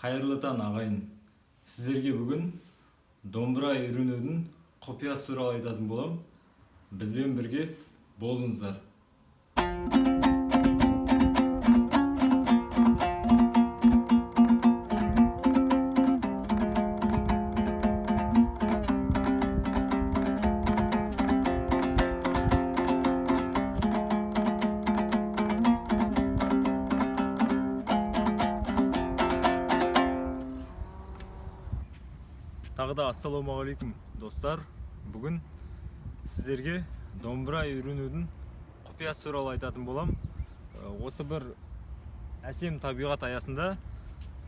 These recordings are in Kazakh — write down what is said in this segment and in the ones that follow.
Қайырлы таң, ағайын! Сіздерге бүгін домбыра үйренудің құпиясы туралы айтатын боламын. Бізбен бірге болыңыздар. Тағы да ассалаумағалейкум, достар! Бүгін сіздерге домбыра үйренудің құпиясы туралы айтатын болам. Осы бір әсем табиғат аясында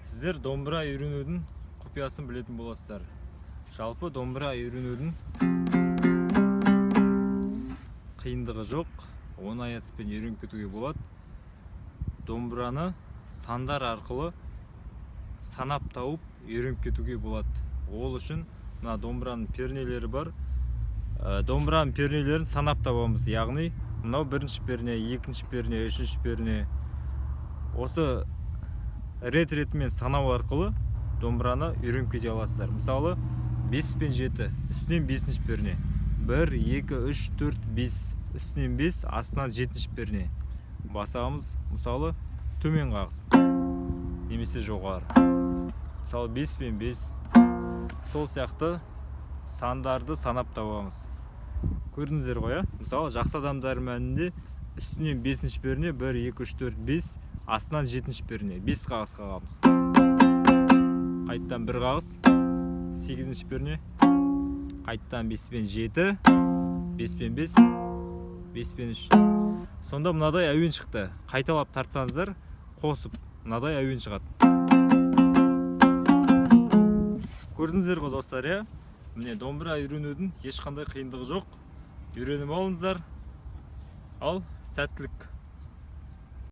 сіздер домбыра үйренудің құпиясын білетін боласыздар. Жалпы, домбыра үйренудің қиындығы жоқ, оңай әдіспен үйреніп кетуге болады. Домбыраны сандар арқылы санап тауып үйреніп кетуге болады. Ол үшін мына домбыраның пернелері бар. Домбыраның пернелерін санап табамыз, яғни мынау бірінші перне, екінші перне, үшінші перне. Осы рет ретімен санау арқылы домбыраны үйреніп кете аласыздар. Мысалы, 5 пен 7, үстінен бесінші перне: 1, 2, 3, 4, 5. Үстінен 5, астынан жетінші перне басамыз. Мысалы, төмен қағыс немесе жоғары. Мысалы, 5 пен 5. Сол сияқты сандарды санап табамыз. Көрдіңіздер ғой, иә? Мысалы, «Жақсы адамдар» мәнінде үстінен бесінші перне: 1, 2, 3, 4, 5. Астынан жетінші перне, бес қағыс қағамыз. Қайттан бір қағыс, сегізінші перне. Қайттан бес пен жеті, бес пен бес, бес пен үш. Сонда мынадай әуен шықты. Қайталап тартсаңыздар, қосып, мынадай әуен шығады. Көрдіңіздер ғой, достар, иә? Міне, домбыра үйренудің ешқандай қиындығы жоқ. Үйреніп алыңыздар. Ал сәттілік!